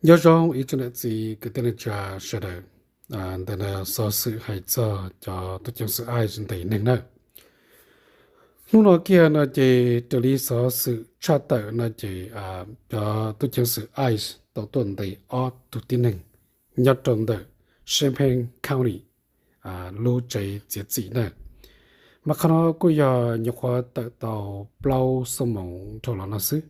Nyob zoo ib tsoom niam txiv kwv tij neej tsa sawv daws. Ntawm no xov xwm hais txog cov tub ceev xwm ICE ntes neeg na. Hnub no kiag no ces raws li xov xwm tshaj tawm no ces cov tub ceev xwm ICE tau tuaj ntes ob tug tib neeg nyob rau ntawm Champaign County lub tsev txiav txim na. Mas qhov no kuj yog nyuam qhuav tawm tau plaub xuab moos dhau los no xwb,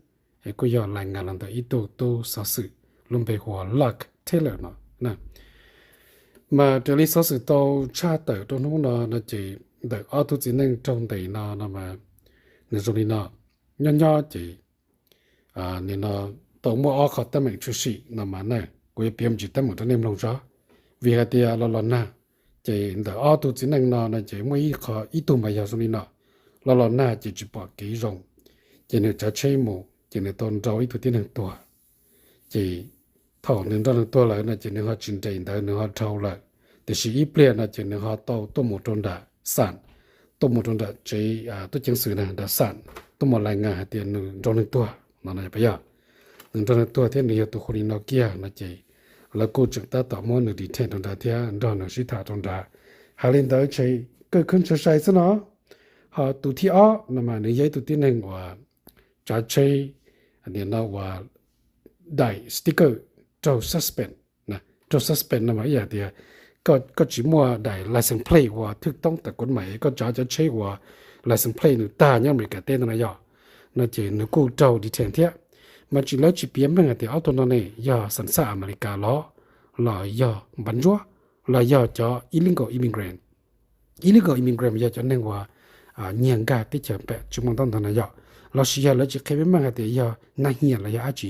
es kuj yog lais ngas los ntawm ib tug tub xov xwm lub npe hu ua Luck Taylor no. Mas raws li xov xwm tau tshaj tawm rau hnub no no ces ntawm ob tug txiv neej raug ntes no no mas nws zoo li no. Nyob nyob ces nim no tau muaj ob qho teeb meem tshwm sim no mas na, kuv yuav piav me ntsis teeb meem rau nej mloog tso. Vim hais tias los los nag, ces ntawm ob tug txiv neej no no ces muaj ib qho, ib tug mas yog zoo li no. Los los nag ces tsis pom kev zoo, ces nws tsav tsheb mus ces nws tau nrau ib tug tib neeg tuag. Ces thaum nws nrau neeg tuag lawm no ces nws ho tsis nres ntawd, nws ho dhau lawm. Tiam sis ib pliag no ces nws ho tau tuaj mus rau nram xam, tuaj mus rau nram tsev tub ceev xwm na, nram xam, tuaj mus lais ngas hais tias nws nrau neeg tuag no. Yog nws nrau neeg tuag thiab nws yog tus hu li no kiag no ces lawv kuj tseem tab tom muab nws detain rau nrad thiab nrog nws sib tham rau nrad. Hais li ntawd ces kawg kheev tshwm sai xwb no. Ho tus thib ob no mas nws yog ib tug tib neeg uas tsav tsheb, nim no uas daim sticker raug suspend. Raug suspend no mas ib yam tias koj tsis muaj daim license plate uas thwj toob tam kuv mam koj tsav cov tsheb uas license plate nws tag nyob Amelikas teb ntawd no yog, no ces nws kuj raug detain thiab. Mas tsis, lawv tsis piav meej hais tias ob tug no ne yog xam xaj Amelikas los, los yog npav ntsuab, los yog cov illegal immigrant. Illegal immigrant yog cov neeg uas nyiag nkag teb chaws pem tsis muaj ntaub ntawv no yog, los sis yog lawv tsis qhia meej meej hais tias yog nab hias los yog dab tsi.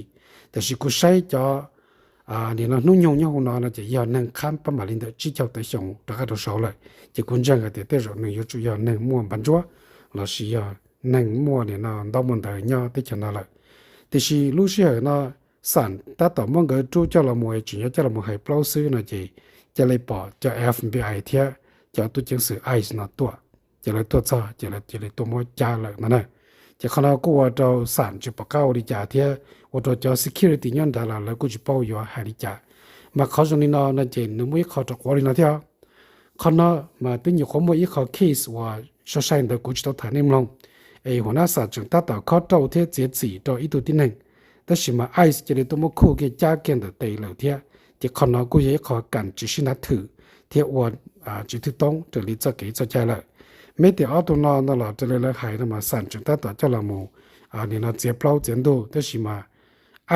Tiam sis kuv saib cov nim no hnub nyoog nyob hauv no no ces yog neeg qhab pab mam li ntawm tsib caug tawm xyoo rov qab rau saud lawm, ces kuv ntseeg hais tias tej zaum nws yuav tsum yog neeg muaj npav ntsuab los sis yog neeg muaj nim no ntaub muaj ntawv nyob teb chaws no lawm. Tiam sis lub sij hawm no xam tab tom muab nkawd rub coj los mus, tseem yuav coj los mus hais plaub xwb no ces cia li pom cov FBI thiab cov tub ceev xwm ICE no tuaj, ces lawv tuaj txog ces lawv cia li tuaj muab cab lawm no na. Ces qhov no kuj ua rau xam tsis pom qab ua li cas thiab ua rau cov security nyob nrad los lawv kuj tsis paub yuav hais li cas. Mas qhov zoo li no no ces nws muaj ib qho rau quav li no thiab. Qhov no mas twb nyuam qhuav muaj ib qho case uas sai sai ntawd kuv tsis tau tham nej mloog, es hua nab xam tseem tab tom khob rauj thiab txiav txim rau ib tug tib neeg, tab sis mas ICE cia li tuaj muab khuj kiag cab kiag ntawm tes lawm thiab. Ces qhov no kuj yog ib qho kam tsis sib nav thwm thiab ua tsis thwj toob raws li txoj kev txoj cai lawm. Meb tias ob tug no no los raws li lawv hais no mas xam tseem tab tom coj los mus nim no txiav plaub txiav ntug, tab sis mas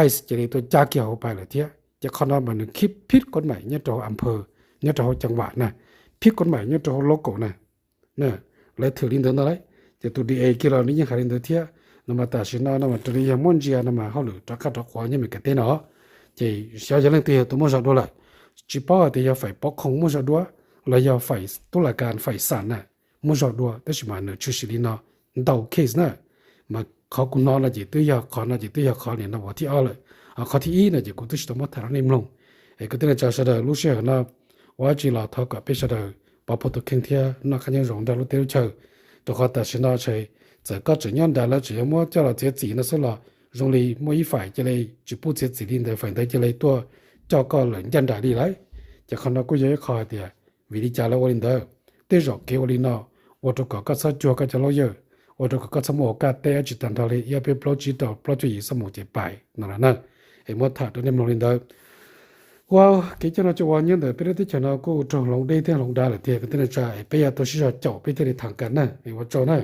ICE cia li tuaj cab kiag hauv pais lawm thiab. Ces qhov no mas nws khib phib kod maim nyob rau hauv am phaw, nyob rau hauv caj vam na, phib kod maim nyob rau hauv local na. Lawv thwm li ntawd ntag lauj. Ces tus DA kiag los nws yeej hais li ntawd thiab. No mas tam sim no no mas raws li yog muab ntsia no mas hauj lwm rov qab rov quav nyob Meskas teb no. Ces xyov yog leej twg yog tus muaj zog dua lawm, tsis paub hais tias yog faim pov khoom muaj zog dua los yog faim tub las kas faim xam na muaj zog dua, tab sis mas nws tshwm sim li no ntau case na. Mas qhov kuv hnov no ces twb yog qhov no ces twb yog qhov nim no uas thib ob lawm. Qhov thib ib no ces kuv twb tsis tau muab tham rau nej mloog. Es kwv tij neej tsa sawv daws, lub sij hawm no ua dab tsi los thov kom peb sawv daws pov pug tus kheej thiab noj qab nyob zoo nrog lub teb lub chaw. Rau qhov tam sim no ces txawm koj tseem nyob nrad lawv tseem yuav muab coj los txiav txim no xwb los zoo li muaj ib faim cia li tsis pub txiav txim li ntawd, faim ntawd cia li tuaj coj koj lawm ncaj nraim li lawm. Ces qhov no kuj yog ib qho hais tias vim li cas lawv ua li ntawd. Tej zaum kev ua li no ua rau kom koj txhob cuag koj cov lawyer, ua rau kom koj txhob muaj ua kaj teb dab tsi tag nrho li ib ob peb plaub tsib rau plaub cuaj yim xuab moos ces pais no na. Es muab tham rau nej mloog li ntawd. Ua kev coj no coj ua nyob ntawm peb lub teb chaws no kuj raug hloov deb thiab hloov dav lawm tiag kwv tij neej tsa, es peb yuav tau sib zog caum peb thiaj li tham kam na, es ua tsaug na.